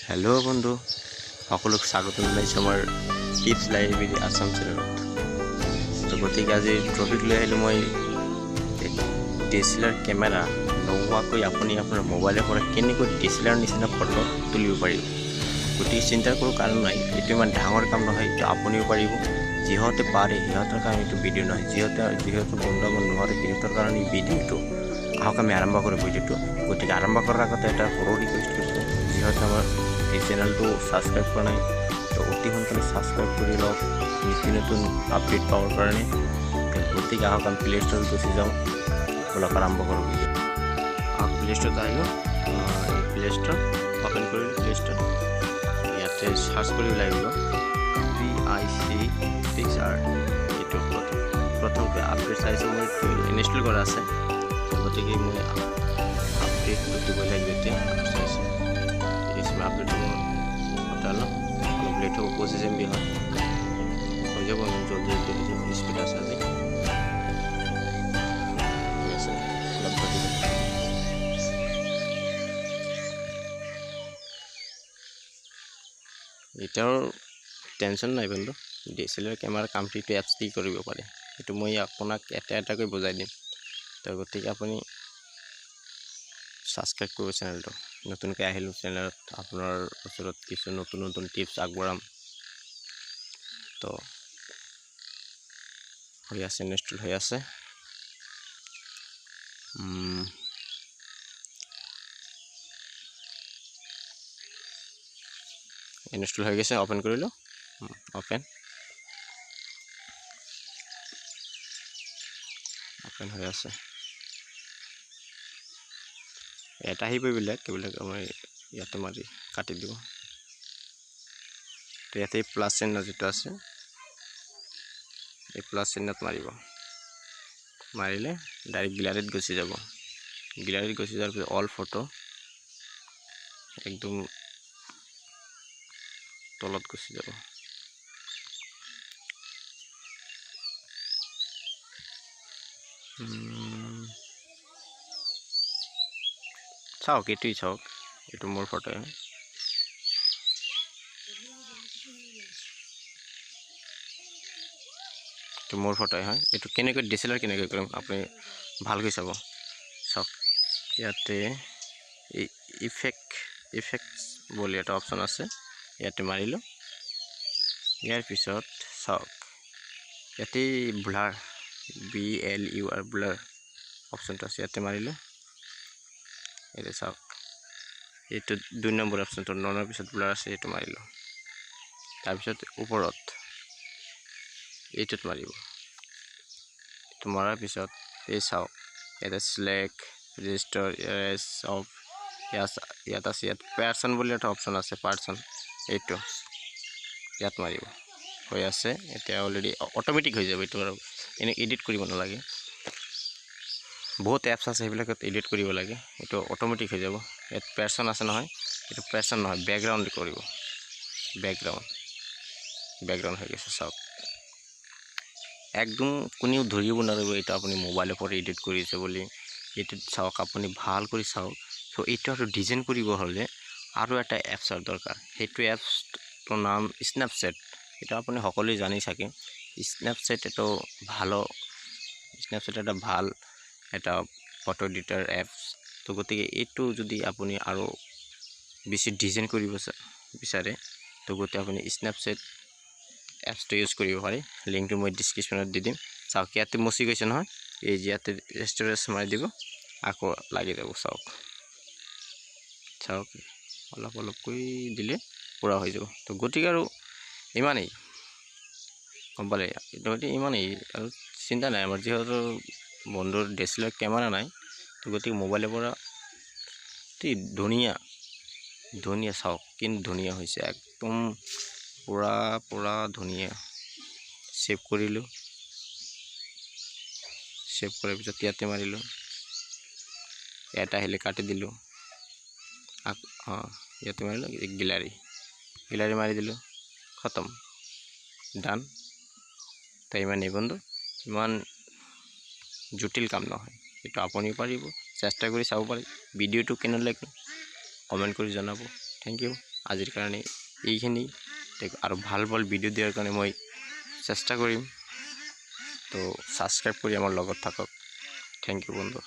Hello' বন্ধু সকলোক স্বাগতম জনাইছোঁ আমাৰ টিপছ লাইব্ৰেৰী আছাম চেনেলত। তো গতিকে আজি টপিক লৈ আহিলোঁ মই ডিএছএলআৰ কেমেৰা নোহোৱাকৈ আপুনি আপোনাৰ মোবাইলৰ পৰা কেনেকৈ ডিএছএলআৰ নিচিনা ফটো তুলিব পাৰিব। গতিকে চিন্তাৰ কোনো কাৰণ নাই, এইটো ইমান ডাঙৰ কাম নহয়, এইটো আপুনিও পাৰিব। যিহঁতে পাৰে সিহঁতৰ কাৰণে এইটো ভিডিঅ' নহয়, যিহেতু বন্ধু আমাৰ নোৱাৰে সিহঁতৰ কাৰণে এই ভিডিঅ'টো। আহক আমি আৰম্ভ কৰোঁ ভিডিঅ'টো। গতিকে আৰম্ভ কৰাৰ আগতে এটা সৰু ৰিকুৱেষ্ট কৰিছোঁ, যিহেতু আমাৰ এই চেনেলটো ছাবস্ক্ৰাইব কৰা নাই, তো অতি সোনকালে ছাবস্ক্ৰাইব কৰি লওক নিত্য নতুন আপডেট পাবৰ কাৰণে। গতিকে আহক আমি প্লে ষ্ট'ৰত গুচি যাওঁ, ব'লক আৰম্ভ কৰোঁ ভিডিঅ'। আহক প্লে ষ্ট'ৰত আহিলোঁ, প্লে ষ্ট'ৰ অ'পেন কৰিলোঁ। প্লে ষ্ট'ৰ ইয়াতে চাৰ্চ কৰিব লাগিব PIC picture. এইটো প্ৰথমটো আপডেট চাইছোঁ মই, ইনষ্টল কৰা আছে, গতিকে মই আপডেটটো দিব লাগিব। এতিয়া চাইছোঁ আপডেট হ'ব, অলপ লেট হ'ব, 25 MB হয়, হৈ যাব জলদি জলদি হৈ যাব, স্পীড আছে আজি। ঠিক আছে, অলপ ঘটি এতিয়াও টেনশ্যন নাই বন্ধু, ডিএছএলআৰ কেমেৰাৰ কামটো এইটো এপছ দি কৰিব পাৰে, সেইটো মই আপোনাক এটা এটাকৈ বুজাই দিম। তো গতিকে আপুনি ছাবস্ক্ৰাইব কৰিব চেনেলটো, নতুনকৈ আহিলোঁ চেনেলত, আপোনাৰ ওচৰত কিছু নতুন নতুন টিপছ আগবঢ়াম। তো হৈ আছে, ইনষ্টল হৈ আছে। ইনষ্টল হৈ গৈছে, অ'পেন কৰিলোঁ, অ'পেন অ'পেন হৈ আছে। এটা আহিব এইবিলাক, এইবিলাক আমাৰ ইয়াতে মাৰি কাটি দিব। তো ইয়াতে প্লাছ চিহ্ন যিটো আছে, এই প্লাছ চিহ্নত মাৰিব, মাৰিলে ডাইৰেক্ট গেলাৰীত গুচি যাব। গেলাৰীত গুচি যোৱাৰ পিছত অল ফটো একদম তলত গুচি যাব। চাওক, এইটোৱেই চাওক, এইটো মোৰ ফটো। এইটো মোৰ ফটোই হয়। এইটো কেনেকৈ ডিএছএলআৰ কেনেকৈ কৰিম আপুনি ভালকৈ চাব। চাওক ইয়াতে এই ইফেক্ট বুলি এটা অপশ্যন আছে, ইয়াতে মাৰিলোঁ। ইয়াৰ পিছত চাওক ইয়াতে ব্লাৰ, BLUR blur অপশ্যনটো আছে, ইয়াতে মাৰিলোঁ। এইটো চাওক, এইটো 2 নম্বৰ অপশ্যনটো, ননৰ পিছত ব্লাৰ আছে, এইটো মাৰিলোঁ। তাৰপিছত ওপৰত এইটোত মাৰিব। এইটো মৰাৰ পিছত এই চাওক ইয়াতে চিলেক্ট, ৰেজিষ্টাৰ, এছ অফ, ইয়াত আছে, ইয়াত পাৰ্চন বুলি এটা অপশ্যন আছে, পাৰ্চন, এইটো ইয়াত মাৰিব। হৈ আছে এতিয়া অলৰেডি অট'মেটিক হৈ যাব, এইটো আৰু এনেই এডিট কৰিব নালাগে। বহুত এপছ আছে সেইবিলাকত এডিট কৰিব লাগে, এইটো অট'মেটিক হৈ যাব। ইয়াত পাৰ্চন আছে নহয়, এইটো পাৰ্চন নহয়, বেকগ্ৰাউণ্ড কৰিব, বেকগ্ৰাউণ্ড হৈ গৈছে। চাওক একদম কোনেও ধৰিব নোৱাৰিব এইটো আপুনি মোবাইলৰ পৰা এডিট কৰিছে বুলি। এইটোত চাওক আপুনি ভাল কৰি চাওক। চ' এইটো আৰু ডিজাইন কৰিব হ'লে আৰু এটা এপছৰ দৰকাৰ, সেইটো এপছটোৰ নাম স্নেপচেট। এইটো আপুনি সকলোৱে জানি চাগে। স্নেপচেট এইটো ভালো, স্নেপচেট এটা ভাল এটা ফটো এডিটাৰ এপছ। তো গতিকে এইটো যদি আপুনি আৰু বেছি ডিজাইন কৰিব বিচাৰে, তো গতিকে আপুনি স্নেপচেট এপছটো ইউজ কৰিব পাৰে। লিংকটো মই ডিছক্ৰিপশ্যনত দি দিম। চাওক ইয়াতে মচি গৈছে নহয়, এই যে ইয়াতে ৰেষ্টুৰেণ্ট মাৰি দিব, আকৌ লাগি যাব। চাওক চাওক অলপ অলপকৈ দিলে পূৰা হৈ যাব। তো গতিকে আৰু ইমানেই গম পালে, গতিকে ইমানেই আৰু চিন্তা নাই। আমাৰ যিহেতু বন্ধুৰ ডিএছএলআৰ কেমেৰা নাই, তো গতিকে মোবাইলৰ পৰা অতি ধুনীয়া ধুনীয়া চাওক কিন্তু ধুনীয়া হৈছে, একদম পূৰা পূৰা ধুনীয়া। ছেভ কৰিলোঁ, ছেভ কৰাৰ পিছত ইয়াতে মাৰিলোঁ, এটা আহিলে কাটি দিলোঁ, অঁ ইয়াতে মাৰিলোঁ, গেলাৰী গেলাৰী মাৰি দিলোঁ, খতম, ডান। তো ইমানেই বন্ধু, ইমান জটিল কাম নহয়, এইটো আপুনিও পাৰিব, চেষ্টা কৰি চাব পাৰে। ভিডিঅ'টো কেনে লাগিল কমেণ্ট কৰি জনাব। Thank you. আজিৰ কাৰণে এইখিনি। আৰু ভাল ভাল ভিডিঅ' দিয়াৰ কাৰণে মই চেষ্টা কৰিম। তো ছাবস্ক্ৰাইব কৰি আমাৰ লগত থাকক। Thank U বন্ধু।